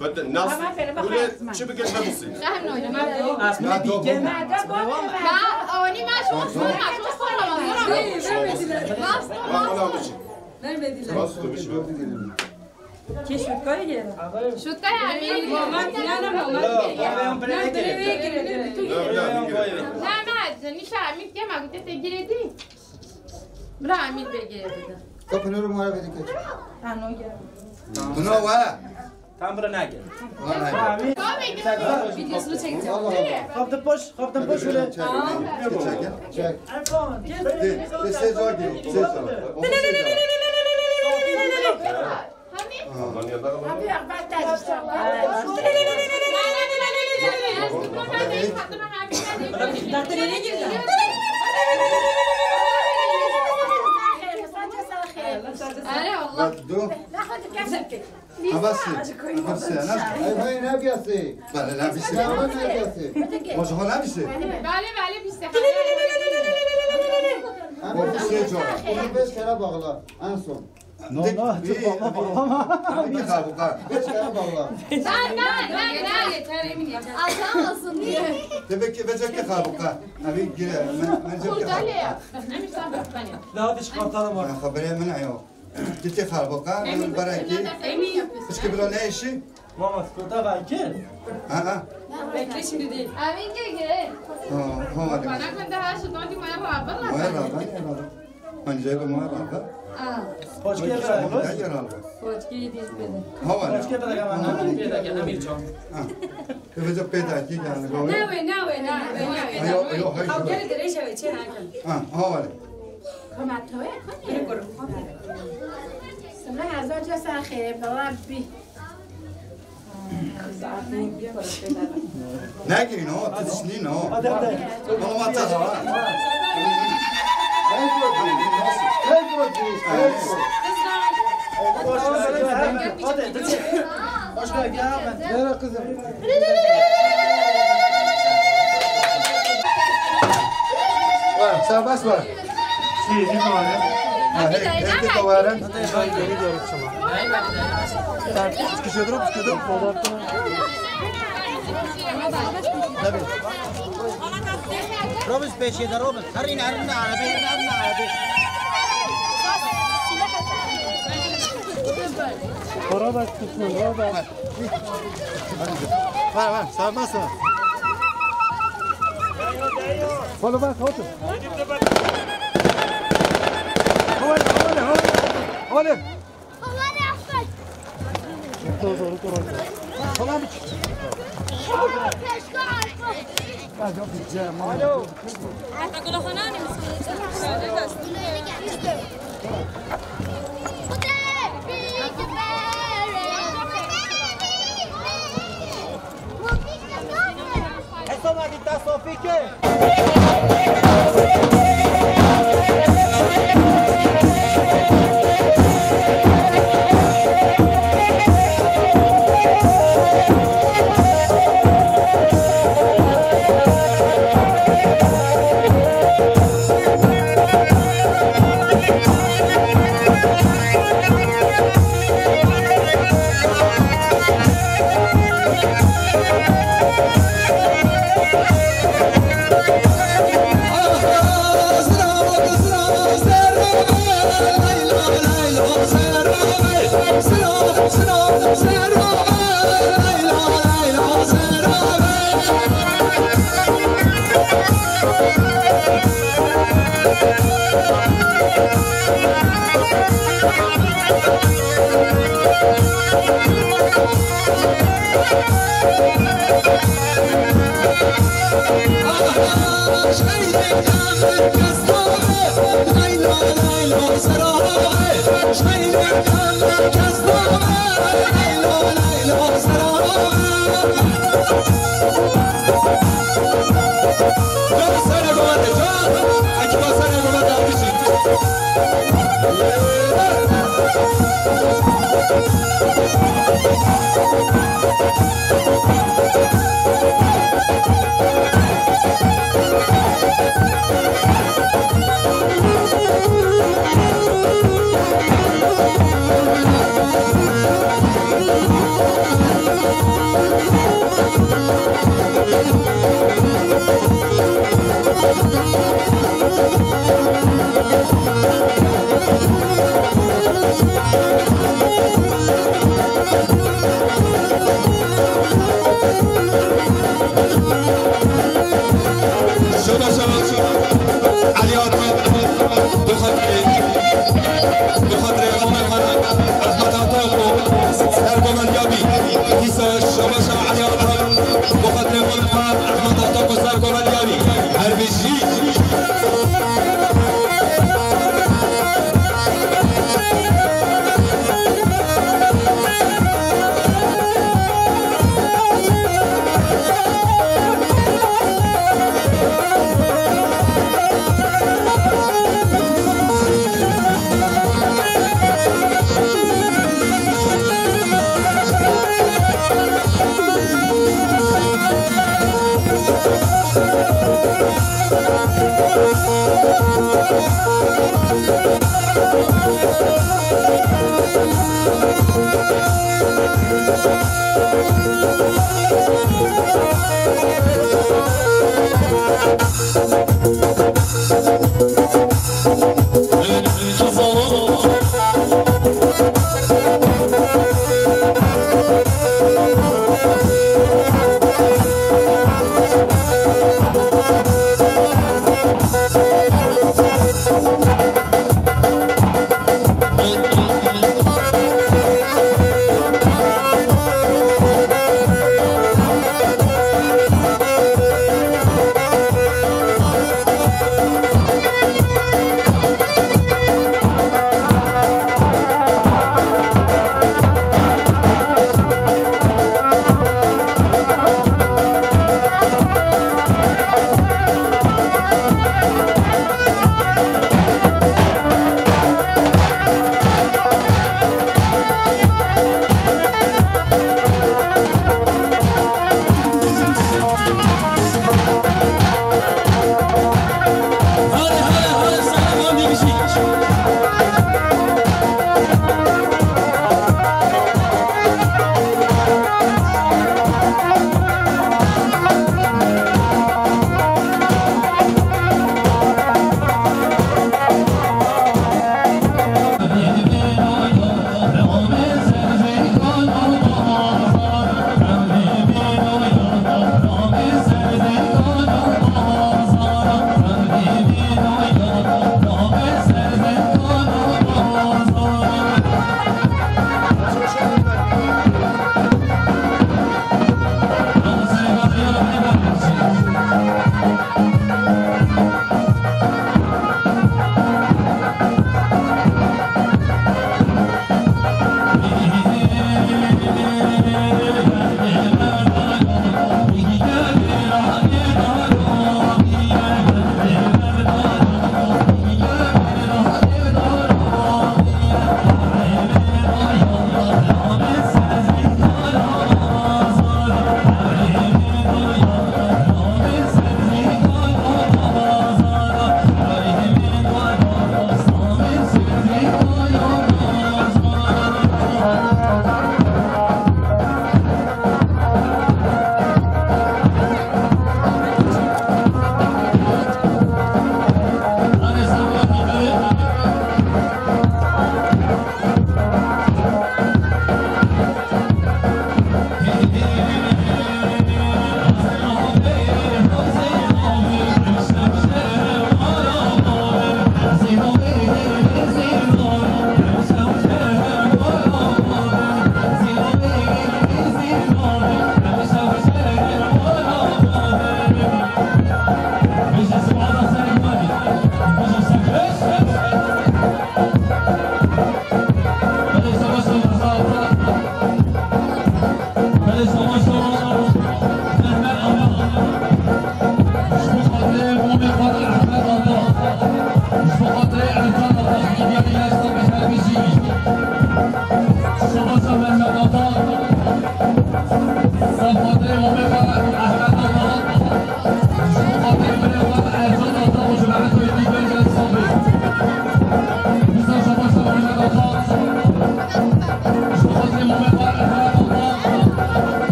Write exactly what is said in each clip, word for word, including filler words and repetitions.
Bitte, nas, Ama böyle bak, böyle yapma. Çi bike, ne bilsin? Sen ne oynama? Aslında bir kere. Ya, oni ma şunu sorma, şunu sorma, sorma. Bak, ona bir şey. Vermediler. Nasıl bir şey? Ke şutkayı gel. Şutkayı abi. Mama, ya, ya, mama. Ya, ben böyle girdim. Ya, ya, ben girdim. Mehmet, nişa, Amîr kema, gute te giredi. Bira, Amîr Bey giredi. Kapını mara verdik. Ha, no gel. Buna var. Tam bura nagel. Videosunu çekeceğim. Kaptın boş, kaptın boş öyle. Çek, çek, çek. Erfan, gel. De, de, seyirci var, gel, seyirci var. Abi, bak, ben de işte. Doktor nereye girdi? Bak, dur. Havası. Havası, ne? Ay, hayır, ne yapıyorsun? Bale, ne yapıyorsun? Ne yapıyorsun? O zaman ne yapıyorsun? Bale, bale, bir şey. O bir şey çok. Bunu beş kere bağla, en son. No, no, çok bağlama, bağlama. Bir kabuka. Beş kere bağla. Ver, ver, ver, ver. Yeter, Emin, yeter. Alçalmasın diye. Demek ki verecek ki kabuka. Abi, gire, ben, ben çok kabuka. Kurtale ya. Emin, sen bak beni. Daha da çıkartalım artık. Ben habere mi ne yok? Tê xerboka, min berekî. Pişkî bila ne işî? Mama, skota belki. Ha, ha. Bekle, şimdi değil. Emin gel, gel. Ha, ha, hadi. Bana gönder, ha, şu döndü, maya rabe, rabe. Maya rabe, maya rabe. Önce de maya rabe. Aa. Hoş geldin. Hoş geldin. Hoş geldin. Ha, hadi. Hoş geldin, Emin. Emin can. Ha. Eve de pêdakî geldi. Nawe, nawe, nawe, nawe. Ayo, ayo, hayır. Kavgeli dirêj ew ê çê nakin. Ha, ha, wale. Koma toye, kone. Biri kuru. Sımra hazar ca ser xêr, baba bi. Nekirî no, tu dişnî no. Hadi, hadi. Ama ma ta ha. Hey, bro, please. Hey, bro, please. Hey, bro. Hoş geldin. Hoş geldin. Gel kızım. Var, serbest var. Şey, bir numara. Ha, hey, hey, bir numara. Çıkış ediyorum, çıkış ediyorum. Tabii. Robin, peşinde Robin. Herin, herin, arabe, herin, herin, arabe. Para bak, tutma, para bak. Ver, ver, sarma sar. Oğlum bak, otur. Hadi, hadi, hadi. Hadi. Alo. Hesaba di tasofî ke.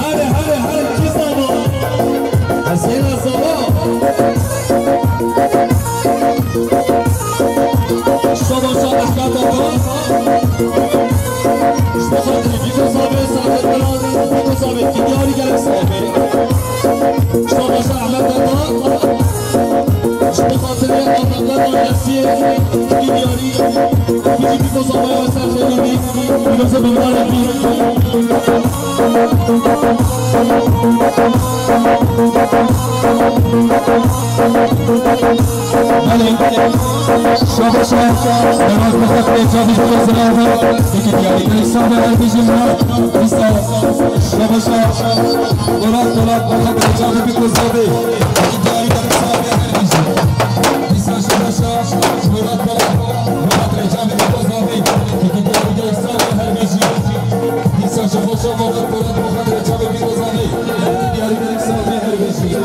Hare, hare, hare, kî zava? Hesêna zava. Şaba şa Ehmed Ata. Şaba şa Bîko Zavê, Sadet Miran, Bîko Zavê, kî diyarî gelek sabe. Şaba şa Ehmed Ata. Şaba xatirê Ahmet Ata, Yasî, kî diyarî. Bîko Zavê, Wesel Xêlû bî. Bîko Zavê, Miran bî. Belê, şabaş e, deraz bi xatirê çavî biko zilava, eke diyarî gelek sabe her bijî me, dîsa şabaş e, dolat dolat bi xatirê çavî biko zavê, eke diyarî gelek sabe her bijî. Dîsa şabaş e, dolat dolat bi xatirê çavî biko zavê, eke diyarî gelek sabe her bijî. Dîsa şabaş e, dolat dolat bi xatirê çavê biko zavê, eke diyarî gelek sabe her bijî.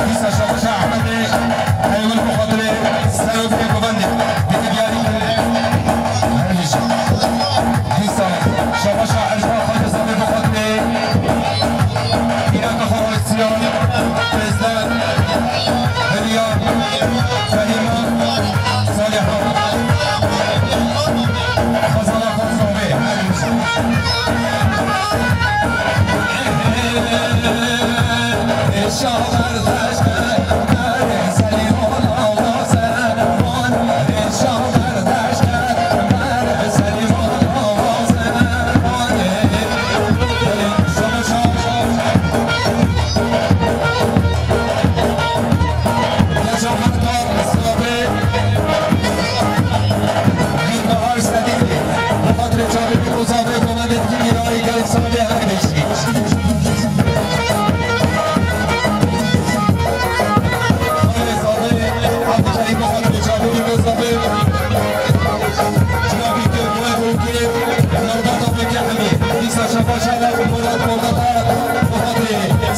Dîsa şabaşa Ehmedê Heywil bi xatirê serokê govendê dike diyarî kirin. Her wî jî. Dîsa şabaşa Ercan Xalid Zavê bi xatirê Îraka xwe Rêsiya, Tezler, Heliya, Fehîma, Saliha. Xezala xwe Zavê, her wî jî.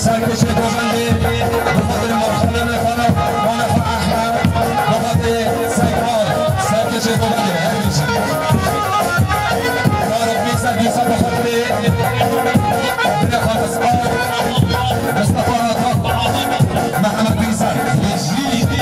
Serkişê govendê, bi xatirê mafxanê me xwe, mala xwe Ehmed, bi xatirê Sekran, serkişê govendê, her wî jî. Tarık Bîser, Bîser bi xatirê Binê Xalis Ar, Mustafa Atak, Mehmet Bîser, Hicrî.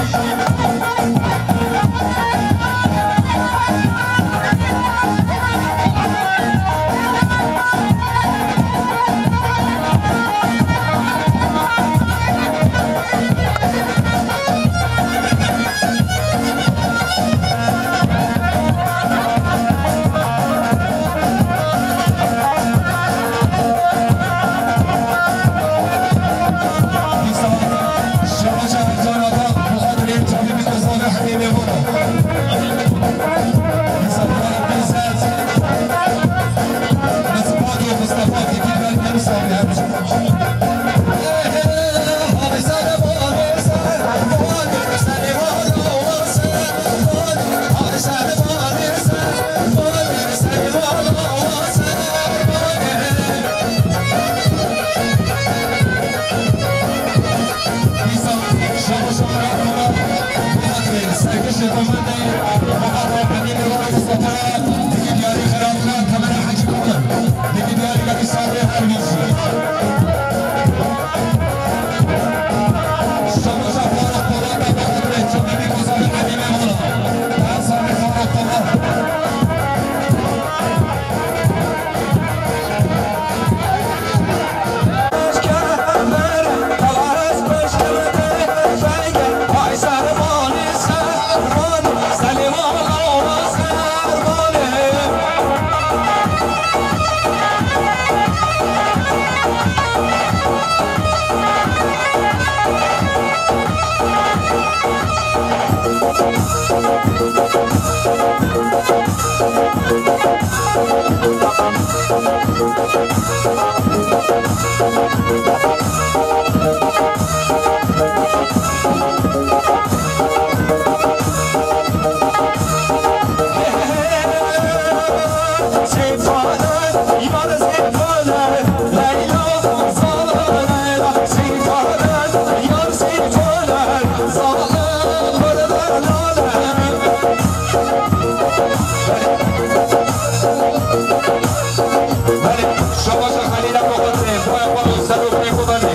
Belê, şabaşa Xelîla Boxatê, boya xwe û serokê xwe belê.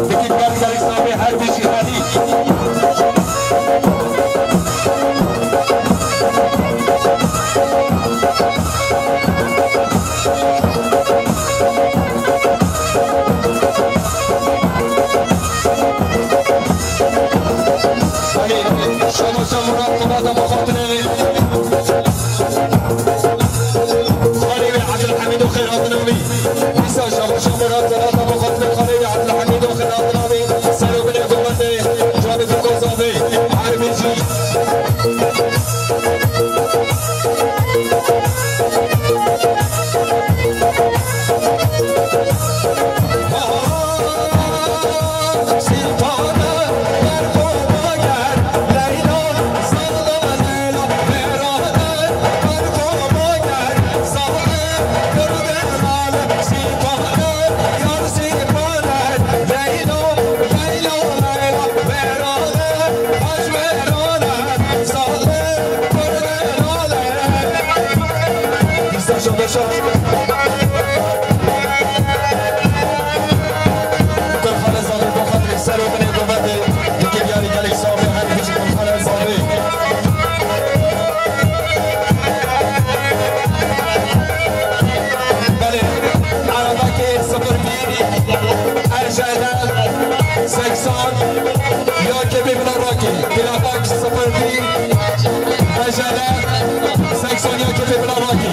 Dikî gel gelî sabê her bijî Xelî. Belê, şabaşa Murat Polat, bi xatirê Xalê wê Ebdulhemîd û xêr hatin amî. Dîsa şabaşa Murat Polat, bi xatirê Xalê wê Ebdulhemîd û xêr hatin amî. Ser û binê govendê, canê Fiko Zavê, her bijî. Ya kepê bila rakî, plaqek sifir bir, mecele seksen ya kepê bila rakî.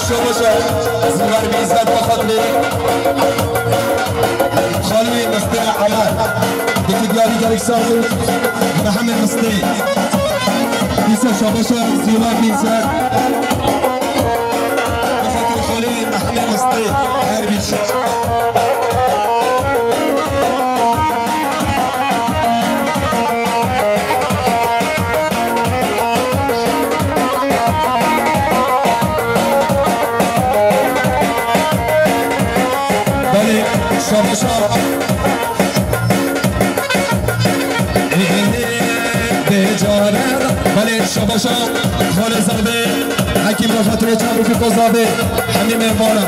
Şabaşa Zîver bi îzzet bi xatirê xalê Mistê Emel. Dikî diyarî gelek saz û Mihemed Mistê. Dîsa şabaşa Zîver bi îzzet. Bi xatirê xalê Mihemed Mistê. Her bî. Belê, şabaşa. Ê, ê, ê, bê care. Belê, şabaşa. Xalê Zavê. Hekîm, bi xatirê çavê Fîko Zavê. Hemî mêvana.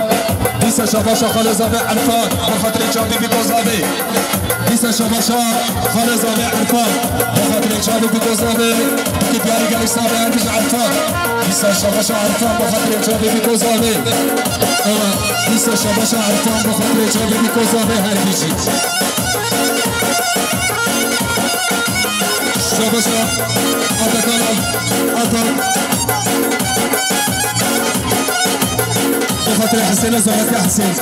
Dîsa şabaşa Xalê Zavê Erfan. Bi xatirê çavê Fîko Zavê. Dîsa şabaşa Xalê Zavê Erfan. Bi xatirê çavê Fîko Zavê. Dikî diyarî gelek sazê her bijî Erfan. Dîsa şabaşa Erfan. Bi xatirê çavê Fîko Zavê. Ewa. Dîsa şabaşa Erfan. Bi xatirê çavê Fîko Zavê her bijî. Şabaşa Atakan Al-, Atan. Bi xatirê Husêna Zametya Husên.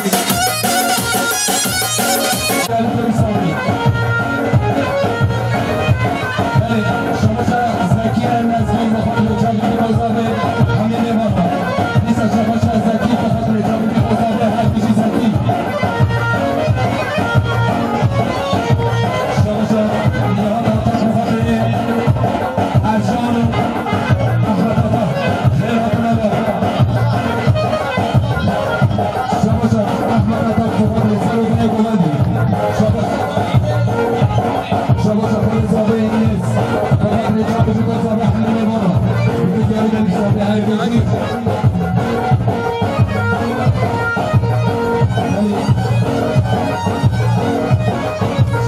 Şabaşa Ahmet Atak, Fuat Resul ve Komandi. Şabaşa, Şabaşa Polis abi Enes. Fuat Resul, Fuat abi Halil Mevana. Bütün yarı gelmiş abi, her gün.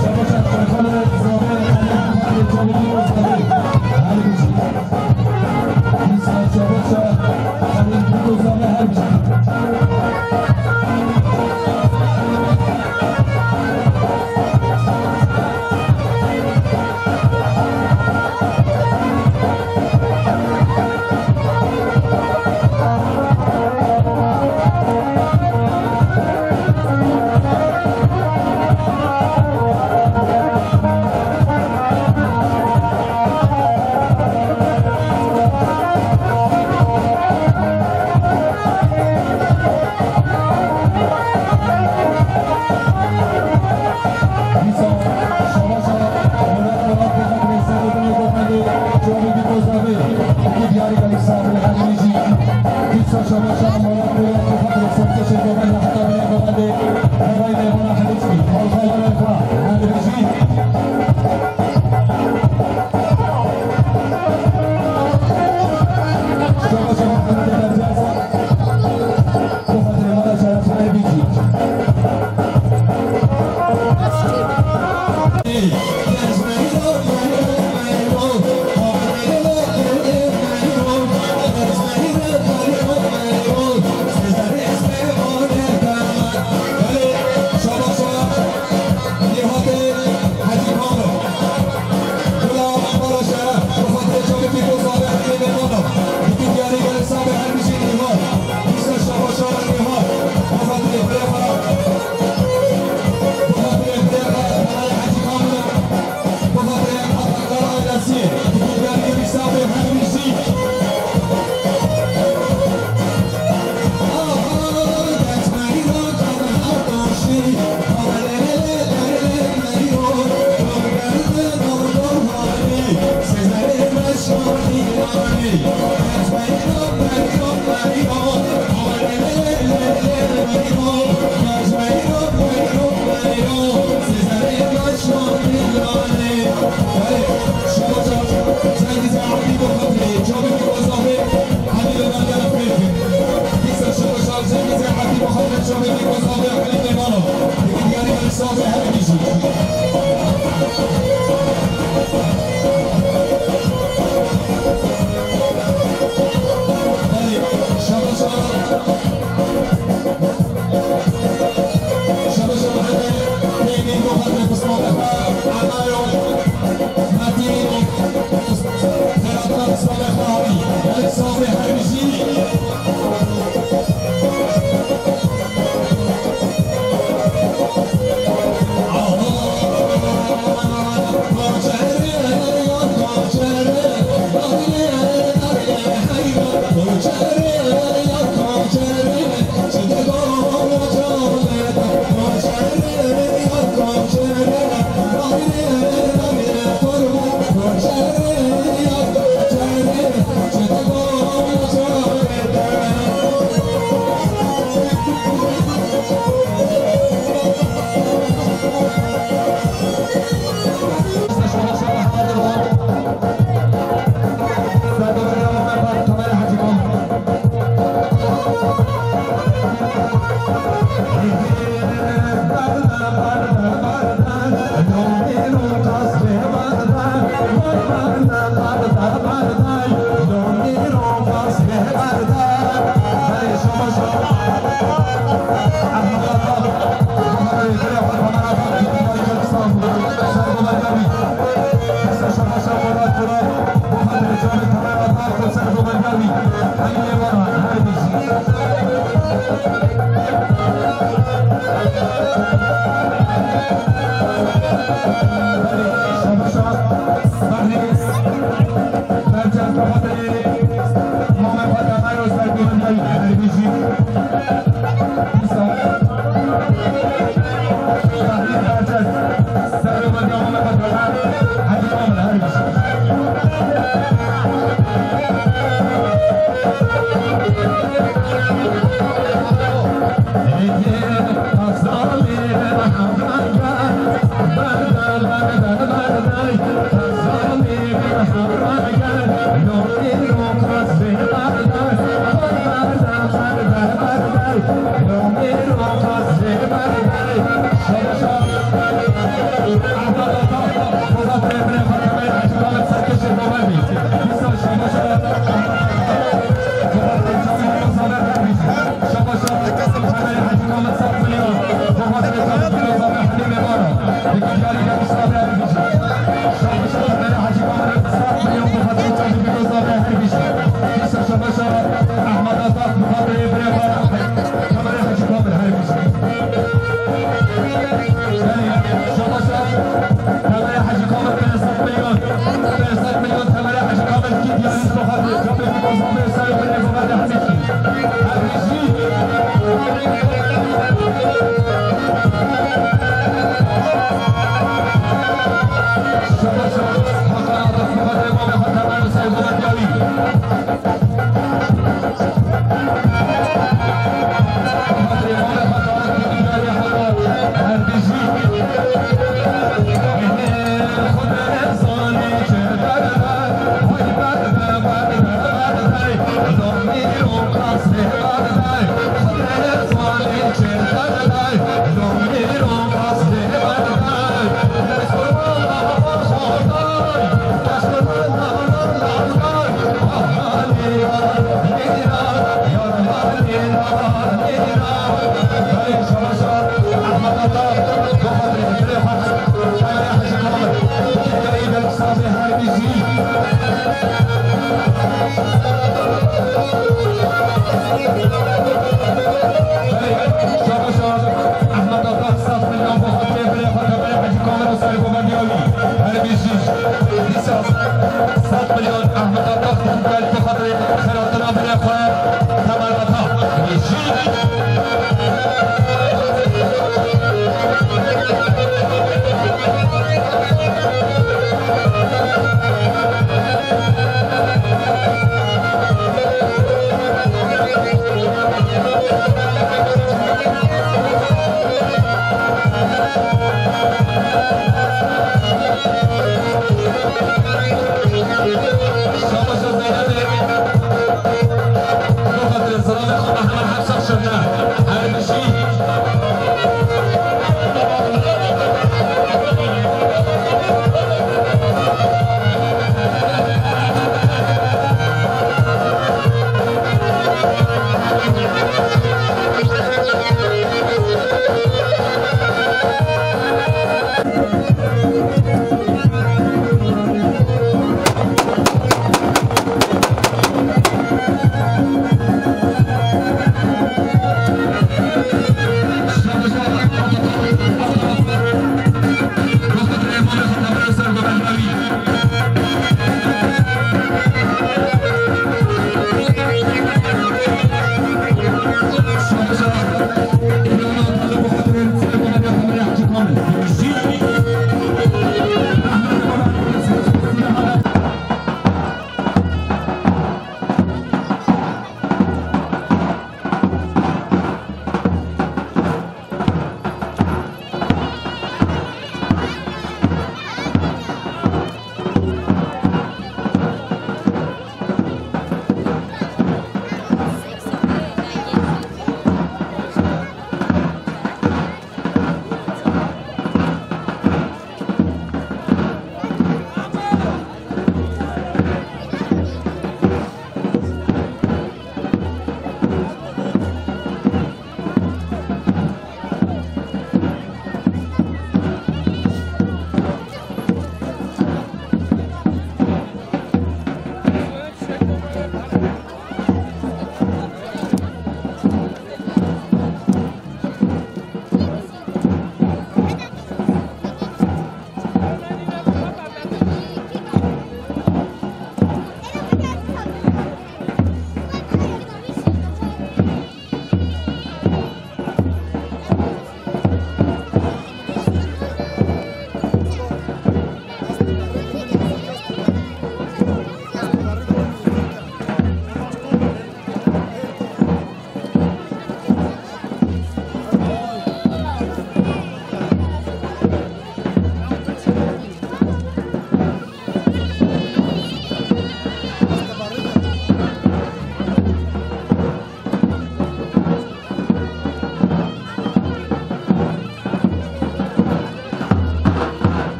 Şabaşa Erkan Zafer, Fuat Resul, Fuat abi. Her gün.